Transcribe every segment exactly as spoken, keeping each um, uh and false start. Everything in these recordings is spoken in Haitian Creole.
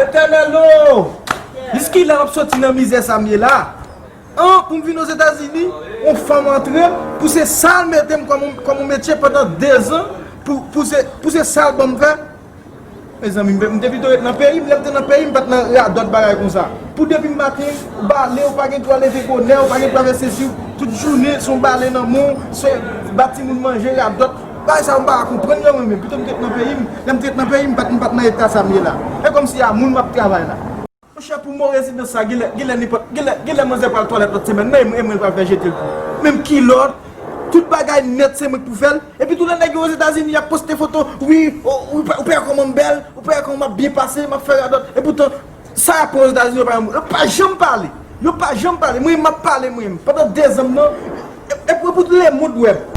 Etènèl o! Jiskilè m ap soti nan mizè sa m ye la? An, pou m vin Ozetazini, yon fanm antre m, pou se sa l mete m kòm yon, kòm yon metye pandan dezan, pou, pou se, pou se sa l ban m fè. Mezanmi, m te, m te pito ret nan peyi m, lè m te nan peyi m, m pa t nan radòt bagay konsa. Pou depi maten, ou bale, ou pa gen dwa leve bonè, ou pa gen dwa fè sesi, tout jounen, se yon bale nan men w, se ba timoun manje, radòt. Bagay sa yo m pa ka konprann yo mwen menm, pito m te ret nan peyi m, lè m te ret nan peyi m, m pa t, m pa t nan eta sa m ye la. E kòmsi a moun m ap travay la. Monchè, pou mo rezidans sa, genlè, genlè nenpòt, genlè, genlè manzè pral twalèt lòt semèn nan, e mwen, e mwen pral fè jete l tou. Menm kilòt, tout bagay nèt, se mwen k pou fè l. Epi tou lè nèg yo Ozetazini, y ap poste foto, wi, o, ou pa, ou pa wè kòman m bèl, ou pa wè kòman m ap byen pase, m ap fè radòt. Epoutan, sa y ap pran Ozetazini, yo pa, yo pa janm pale. Yo pa janm pale. Mwen, m ap pale, mwen. Pandan dezan m nan, e, e pou, pou tout lemonn wè m.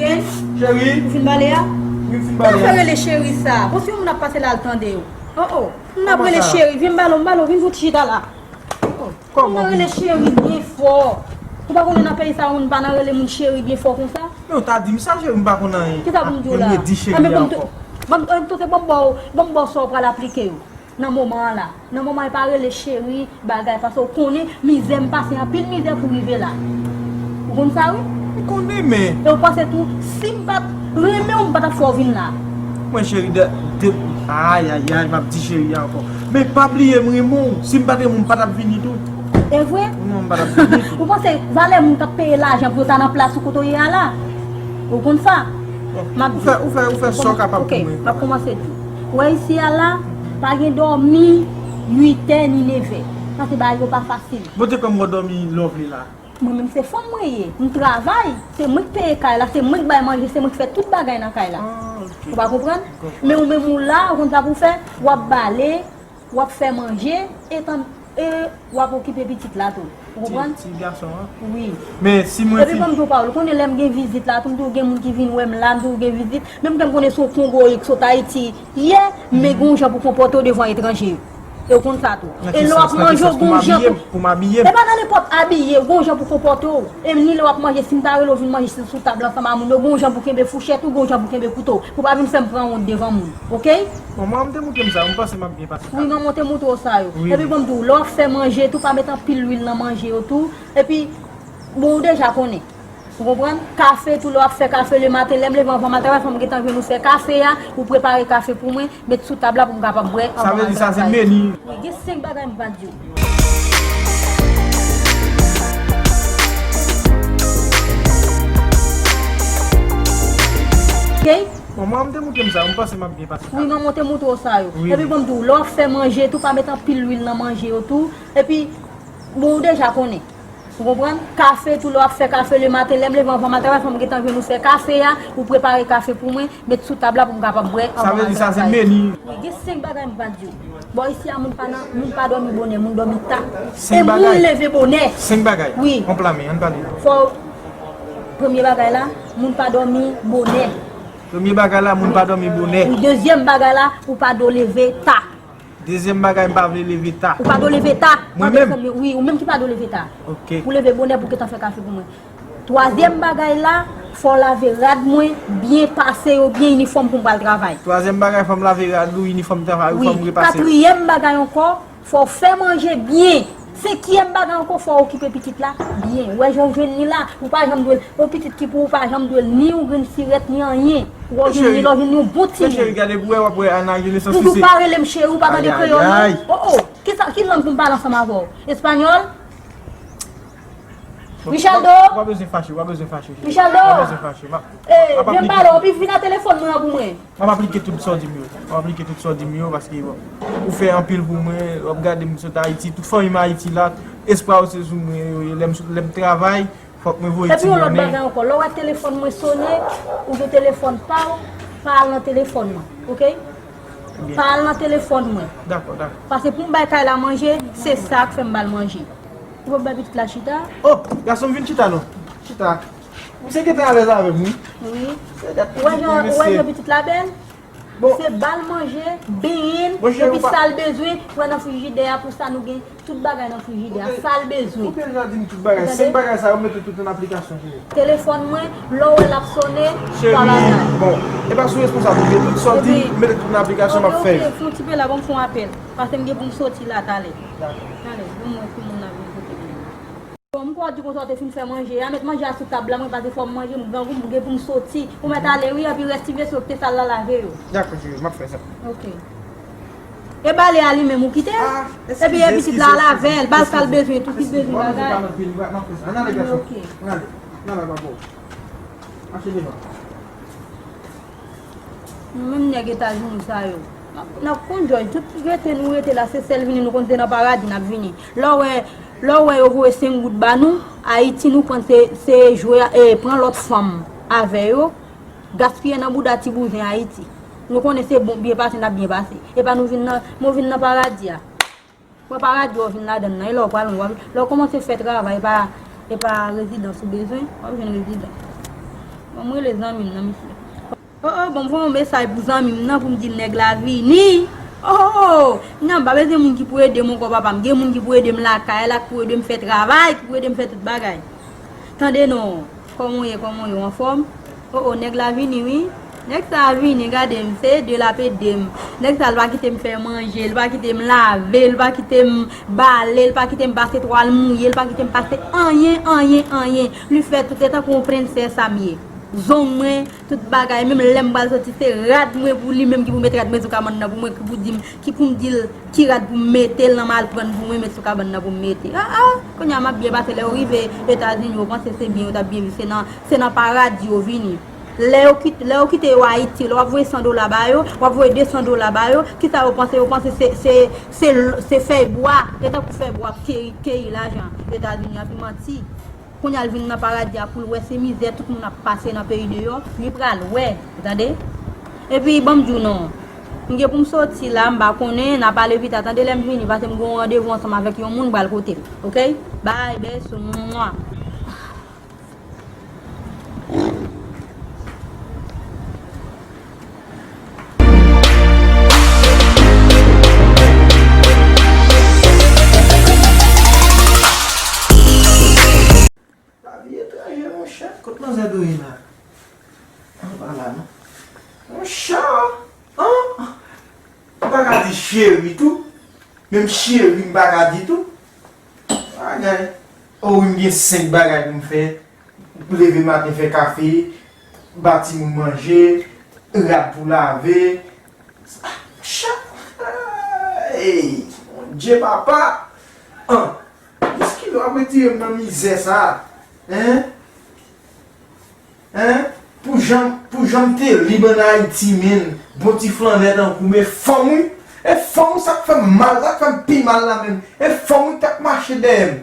Wilgen? Cheri? Ou fin bale a? Wi, m fin bale a. Sa fè rele cheri sa? Bon, si yon moun ap pase la, al tande yo. Oh, oh. Moun ap rele cheri. Vin m bale w, m bale w, vin pou ti chita la. Oh, oh. Kòman? Moun nan rele cheri byen fò. Ou pa konnen nan peyi sa, moun pa nan rele moun cheri byen fò konsa? Men ou ta di m sa, cheri, m pa konn anyen. Kisa pou m di w la? Anben, bon, m tou, se bon bò, bon bò sa w pral aplike yo. Nan moman an la. Nan moman e pa rele cheri, bagay, paske w konnen mizè m pase anpil mizè pou rive la. Ou konn sa, wi? M konnen, men. E w panse tou, si m pa t renmen w, m pa t ap fè w vin la. Mwen, cheri, de, de, ayayay, m ap di cheri a ankò. Men pa bliye, m renmen w. Si m pa t renmen w, m pa t ap vini tou. E vre? Non, m pa t ap vini tou. Ou panse valè moun k ap peye lajan pou yo ta nan plas ou kote w ye a la? Ou konn sa? M ap di. Ou fè, ou fè, ou fè sa w kapab pou mwen. Ok, m ap kòmanse di w. Ou wè isi a la, pa gen dòmi uitè ni nevè. Paske bagay yo pa fasil. Bon, te kòman w dòmi lè w vle la? Mwen menm se fanm mwen ye. M travay, se mwen k peye kay la, se mwen k bay manje, se mwen k fè tout bagay nan kay la. Ah, ok. Ou pa konprann? M konprann. Men ou menm ou la, ou konn sa pou w fè, w ap bale, w ap fè manje, e tan, e w ap okipe pitit la tou. Ou konprann? Ti, ti gason an? Wi. Men si mwen fin. Epi ban m di w pawòl, ou konnen lè m gen vizit la, tou m di w gen moun ki vin wè m la, m di w gen vizit. Menm ke m konnen se yon Kongoye k sot Ayiti, yè, men gen yon jan pou konpòte w devan etranje yo. E w konn sa tou. E lè w ap manje, w gen yon jan pou, pou m abiye m. E pa nan nenpòt abiye, w gen yon jan pou konpòte w. E ni lè w ap manje, si m ta rele w vin manje sou, sou tab la ansanm a moun yo, w gen yon jan pou kenbe fouchèt ou, w gen yon jan pou kenbe kouto w. Pou w pa vin fè m pran wont devan moun. Oke? Bon, manman m te montre m sa, m panse m ap byen pase sa. Wi, manman w te montre w sa yo. Wi. Epi bon, m di w, lè w ap fè manje tou, pa met anpil lwil nan manje yo tou. Epi, bon, ou deja konnen. Ou konprann? Kafe tou, lè w ap fè kafe lematen, lè m leve anvan m al travay, fò m gentan jwenn ou fè kafe a, ou prepare kafe pou mwen, met sou tab la pou m kapab bwè anvan m al travay. Sa vle di sa se meni. Wi, gen senk bagay m pa di w. Ok? Bon, manman m te montre m sa, m panse m ap byen pase. Wi, manman w te montre w sa yo. Wi. Epi bon, m di w, lè w ap fè manje tou, pa met anpil lwil nan manje yo tou. Epi, bon, ou deja konnen. Ou konprann? Kafe tou, lè w ap fè kafe lematen, lè m leve anvan m al travay, fò m gentan jwenn ou fè kafe a, ou prepare kafe pou mwen, met sou tab la pou m kapab bwè anvan m al travay. Sa vle di sa se meni. Wi, gen senk bagay m pa di w. Bò isi a, moun pa nan, moun pa dòmi bonè, moun dòmi ta. E moun leve bonè. Senk bagay? Wi. On pla men, ann pale. Fò, premye bagay la, moun pa dòmi bonè. Premye bagay la, moun pa dòmi bonè. Wi, dezyèm bagay la, ou pa dwe leve ta. Dezyèm bagay, m pa vle leve ta. Ou pa dwe leve ta. Mwen menm? Wi, ou menm ki pa dwe leve ta. Ok. Pou leve bonè, pou gentan fè kafe pou mwen. Twazyèm bagay la, fò w lave rad mwen, byen pase yo, byen inifòm pou m pral travay. Twazyèm bagay, fò m lave rad ou, inifòm travay ou, fò m repase. Wi. Katriyèm bagay ankò, fò w fè manje byen. Senkyèm bagay ankò, fò w okipe pitit la byen. Wè jan w jwenn li la, ou pa janm dwe l, yon pitit ki pou ou pa janm dwe l ni yon grenn sirèt, ni anyen. Wè w jwenn li la, w jwenn yon bon timoun. Men cheri, gade pou wè, w ap wè Ana gen nesans. Toujou pa rele m cheri, ou pa tande kreyòl non. Oh, oh, ki sa, ki lang pou m pale ansanm avè w? Espanyòl? Richardo? W pa bezwen fache, w pa bezwen fache, cheri. Richardo? W pa bezwen fache. Eh, vin pale, w pi vin nan telefòn mwen an pou mwen. M ap aplike tout sa w di m yo. M ap aplike tout sa w di m yo, paske, bon, ou fè anpil pou mwen, w ap gade m sot Ayiti, tout fanmi m Ayiti la, espwa yo se sou mwen yo ye. Lè m, lè m travay, fòk mwen voye ti grannen. Epi yon lòt bagay ankò, lè w wè telefòn mwen sonnen, ou gen telefòn pa w, pa al nan telefòn mwen, oke? Ebyen. Pa al nan telefòn mwen. Dakò, dakò. Paske pou m bay kay la manje, se sa k fè m ba l manje. Ou p ap bay pitit la chita? Oh, gason m vin chita non. Chita. Misye gentan alèz avè m, wi. Wi. Ou wè jan, ou wè jan pitit la bèl? Se ba l manje, benyen l, epi sa l bezwen, pran nan frijidè a, pou sa nou gen tout bagay nan frijidè a, sa l bezwen. Ou byen di m tout bagay. Senk bagay sa yo, m mete tout an aplikasyon, cheri. Telefòn mwen, lè w wè l ap sonnen, pa bagay. Bon, e pa sou responsab ou ye, tout sa w di m, m mete tout an aplikasyon, m ap fè yo. Ok, ok, fè yon ti pe la, ban m fè yon apèl. Paske m gen pou m soti la talè. Dakò. Talè, ban m wè ki moun ap vin kote m. Bon, m kwè w di konsa w te fin fè manje a, met manje a sou tab la, mwen pase fò m manje, m grangou, m gen pou m soti. Ou mèt ale wi, epi rès ti veso ki te sal la, lave yo. Dakò, cheri, m ap fè sa. Ok. E bale a li menm ou kite l? Epi e pitit la, lave l, ba l sa l bezwen, tout li bezwen bagay. Ann ale, gason. Ok. Ann ale. Ann ale, papa w. Mache devan. Nou menm nèg Etazini sa yo, n ap, n ap konn jòj. Tout rete nou rete la, se sèl vini nou konn se nan paradi n ap vini. Lè w wè, lè w wè yo voye senk goud ba nou, Ayiti nou konn se, se jwe, e, pran lòt fanm avè yo, gaspiye nan bouda ti bouzen Ayiti. Nou konnen se bon, byen pase n ap byen pase. E pa nou vin nan, men w vin nan paradi a. Wè pa radyo w vin ladann nan, e lè w pral, lè w kòmanse fè travay, e pa, e pa rezidans ou bezwen, w ap jwenn rezidans. Bon, m rele zanmi m nan, mesye. O, o, bon, m voye yon mesaj pou zanmi m nan pou m di l nèg la vini. O, o, o, o. Nan, m pa bezwen moun ki pou ede m ankò, papa m. Gen moun ki pou ede m lakay la, ki pou ede m fè travay, ki pou ede m fè tout bagay. Tande non, kòman w ye, kòman w ye, w anfòm? O, o, nèg la vini wi. Nèg sa a vini, gade m, se ede l ap ede m. Nèg sa a, l pa kite m fè manje, l pa kite m lave, l pa kite m bale, l pa kite m pase twal mouye, l pa kite m pase anyen, anyen, anyen. Li fè tout, e tankou yon prensès sa m ye. Zong mwen, tout bagay, menm lè m pral soti, se rad mwen pou li menm ki pou met rad mwen sou kabann nan pou mwen, ki pou di m, ki pou m di l ki rad pou m mete l nan malprann pou mwen met sou kabann nan pou m mete. A, a, kounye a m ap byen pase. Lè yo rive Etazini, yo panse se byen yo t ap byen viv, se nan, se nan paradi yo vini. Lè yo kit-, lè yo kite yo Ayiti, lè w ap voye san dola ba yo, w ap voye de san dola ba yo, kisa yo panse? Yo panse se, se, se, se fèy bwa, e tankou fèy bwa ap keyi, keyi lajan Etazini, epi manti. Kounye a l vin nan paradi a pou l wè se mizè tout moun ap pase nan peyi deyò, li pral wè, ou tande? Epi, ban m di w non, m gen pou m soti la, m pa konnen, n a pale pita, tande, lè m vini, paske m gen yon randevou ansanm avèk yon moun, m pral kote l, oke? Bay, bèsou, mwa. Lavi etranje, monchè. Kot manzè Dorina? An pa la, non. Monchè, an, m pa ka di cheri tou. Menm cheri, m pa ka di tou. Bagay. O wi, m gen senk bagay pou m fè. Leve maten, fè kafe, ba timoun manje, rad pou lave. Monchè. Ey, Bondye, papa. An, jiskilè w ap retire m nan mizè sa a? Hein? Hein? Pou jan, pou jan m te lib ann Ayiti, menm, bon ti flannè tankou, men fanm, wi. E fanm, wi, sa k fè m mal, sa k fè m pi mal la menm. E fanm, wi, k t ap mache dèyè m.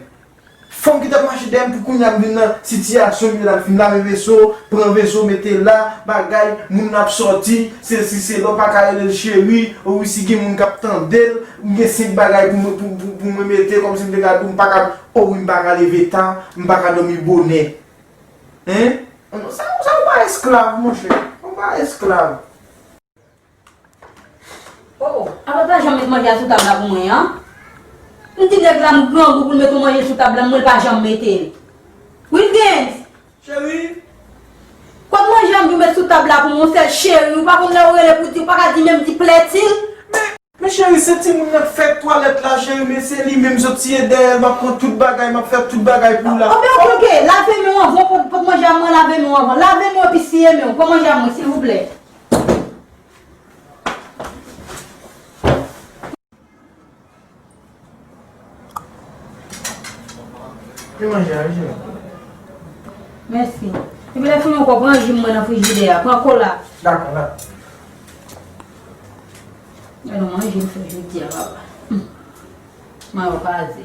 Fanm ki t ap mache dèyè m pou kounye a m vin nan sitiyasyon m ye la, m fin lave veso, pran veso, mete la, bagay, moun ap sòti, se si se lè w pa ka rele l cheri, o wi, si gen moun k ap tande l, m gen senk bagay pou mwen, pou, pou, pou mwen mete, kòmsi m te ka di w m pa ka, o wi, m pa ka leve ta, m pa ka dòmi bonè. Hein? Sa, sa ou pa esklav, monchè. Ou pa esklav. O, o, apa w pa janm met manje a sou tab la pou mwen an? M di nèg la m grangou pou l met yon manje sou tab la, mwen l pa janm mete l. Wilgens! Cheri! Kot manje an m di w met sou tab la pou mwen, yon sèl cheri, ou pa konn lè ou rele pou di, ou pa ka di menm di plètil? Men, men cheri, se timoun nan k fè twalèt la, cheri, men se li menm sot siye dèyè l, m ap pran tout bagay, m ap fè tout bagay pou l la. O, men oke, oke, lave men w anvan w pot, pot manje a mwen, lave men w anvan. Lave men w epi siye men w, pran manje a mwen, silvouplè. Te manje a, wi, cheri. Mèsi. Epi lè fini ankò, pran ji m mwen nan frijidè a. Pran kola. Dakò, dakò. Gade yon manje m fè jodi a, papa. Hmm. Mwen yo kraze.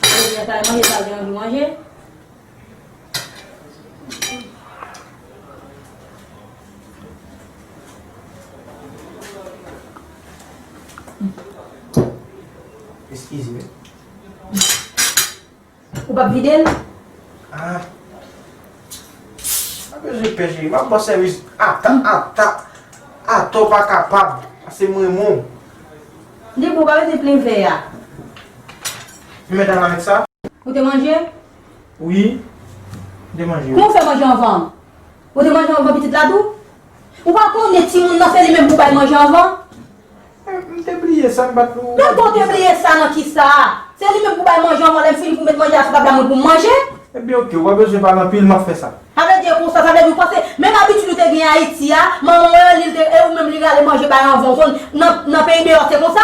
Jodi a, sa e manje sa w te anvi manje? Excuse me. Ou p ap vide l? Ah. Pa bezwen pè, cheri. M ap ba w sèvis. Ata, ata, ata. Sa w pa kapab, paske m renmen w. Li bon, pa bezwen plen vè a. Li mèt al avèk sa? Ou te manje? Wi, m te manje. Kòman w fè manje anvan? Ou te manje anvan pitit la tou? Ou pa konnen timoun nan se li menm pou bay manje anvan? Eh, m te bliye sa, m pa t... Nan kon te bliye sa nan kisa? Se li menm pou bay manje anvan, lè m fini pou met manje a sou tab la, mwen pou m manje. Ebyen, oke, ou pa bezwen pale anpil, m ap fè sa. Sa vle di e konsa, sa vle di ou panse menm abitid ou te gen Ayiti a, manman w, li te, e ou menm li rale manje bay anvan, ou konn nan, nan peyi deyò se konsa?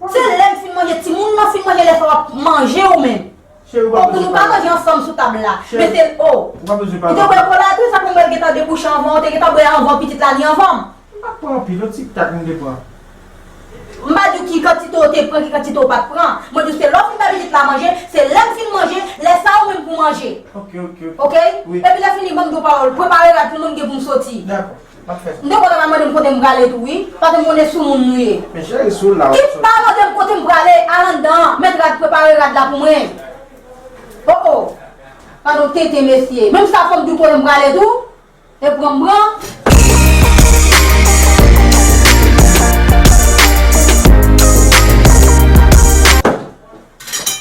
Se lè m fin manje, timoun nan fin manje, lè sa w ap manje ou menm. Cheri, ou pa... Bon, pou bezwen nou pa pale. Manje ansanm sou tab la. Cheri, mete l o. Ou pa bezwen pale. Ou te bwè kola tou, sa konn bwè gentan debouche anvan, ou te gentan bwè anvan pitit la, li anvan m. M pa t pran anpil, yon ti tak m te pran. M pa di w ki kantite w te pran, ki kantite w pa t pran. Mwen di w se lè w fin bay pitit la manje, se lè m fin manje, lè sa ou menm pou manje. Ok, ok, ok. Ok? Wi. Epi lè fini, ban m di w pawòl, prepare rad pou mwen, m gen pou m soti. Dakò. M ap fè sa. M te kontan pa mande m kote m prale tou, wi. Paske m konnen sou moun nou ye. Men cheri, sou la, ki pa mande m kote m prale, al anndan, met rad, prepare rad la pou mwen. Oh, oh. Gade yon tenten mesye. Menm sa fò m di w kote m prale tou. E pran m pran.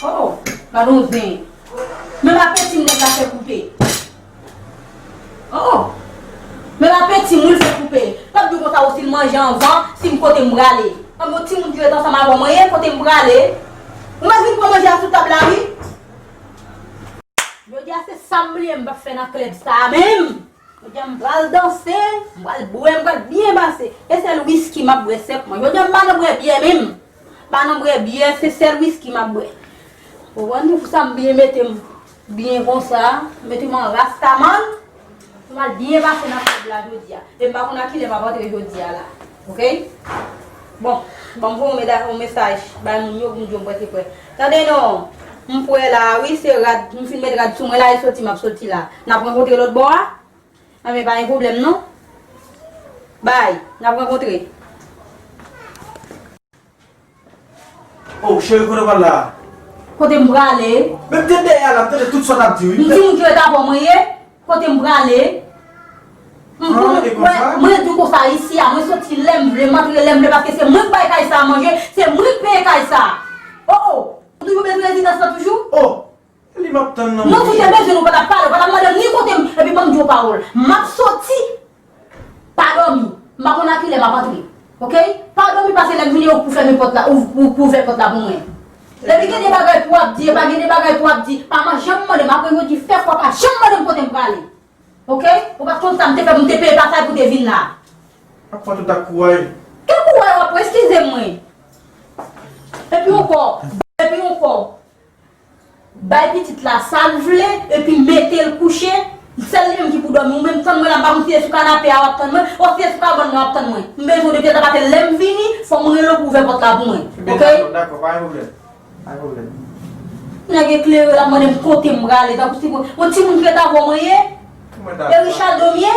Oh, oh. Gade yon zen. Menm apeti m nèg la fè koupe. Oh, oh. Menm apeti m wi l fè koupe. L ap di w konsa ou si l manje anvan, si m kote m prale. An bon timoun ki ret ansanm avè w, mwen ye kote m prale. Ou mèt vin pran manje a sou tab la wi. Jodi a se sa m bliye m p ap fè nan klèb sa a menm. Jodi a m pral danse, m pral bwè, m pral byen pase. E sèl wiski m ap bwè sèk mwen. Jodi a m pa nan bwè byè menm. M pa nan bwè byè, se sèl wiski m ap bwè. Ou konprann? Se pou sa m byen mete m byen konsa, mete m an rastaman. Pou m al byen pase nan klèb la jodi a. E m pa konn a kilè m ap antre jodi a la. Ok? Bon, ban m voye yon meda-, yon mesaj bay moun yo pou m di yo m prèske prè. Tande non, m prè la wi, se rad, m fin met rad sou mwen la, e soti m ap soti la. N ap rankontre lòt bò a? Anben pa gen pwoblèm non. Bay, n ap rankontre. Oh, cheri, kote w pral la? Kote m prale? Men m te dèyè a la, m tande tout sa w t ap di wi. M di moun ki ret avè w mwen ye, kote m prale? M konn, mwen, mwen di w konsa isi a, mwen soti lè m vle, m antre lè m vle, paske se mwen k bay kay sa a manje, se mwen k peye kay sa a. Oh, oh, ou toujou bezwen rezidans lan toujou? Oh, li m ap tann nan. Non, si te bezwen nou pa t ap pale, ou pa t ap mande m ni kote m, epi ban m di w pawòl. M ap soti. Pa dòmi. M pa konn a kilè m ap antre. Ok? Pa dòmi pase lè m vini ou pou fèmen pòt la, ou, ou pou ouvè pòt la pou mwen. Epi gen de bagay pou w ap di, e pa gen de bagay pou w ap di. Pa man janm mande m, apre yo di fè fwa pa janm mande m kote m prale. Ok? Ou pa t konn sa m te fè pou m te peye pasaj pou te vin la. Ap pran tout ak kouray. Ki kouray w ap pran? Eskize mwen. Epi ankò, epi ankò. Bay pitit la sa l vle, epi mete l kouche. Sèl li menm ki pou dòmi. Ou menm tann mwen la, m pa konn si se sou kanape a w ap tann mwen, ou si se sou kabann nan w ap tann mwen. M bezwen w depi atapatè lè m vini, fò m rele w pou w ouvè pòt la pou mwen. Ebyen, ok? Dakò, dakò, pa gen pwoblèm. Pa gen pwoblèm. Nèg eklere l ap mande m kote m prale, tankou si mwen, yon timoun ki ret avè w mwen ye. E Richardo m ye?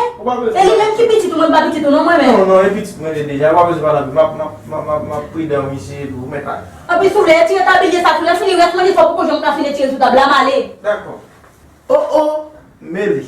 E li menm ki pitit ou, mwen pa pitit ou non, mwen menm. Non, non, e pitit mwen li ye deja, ou pa bezwen pale anpil. M ap, m ap, m ap, m ap, m ap pridan, misye, epi ou mèt ale. Anpi souple, retire tabliye sa tou, lè fini rès manje sa ou poko janm ka fin retire sou tab la, m ale. Dakò. Oh, oh, Meli.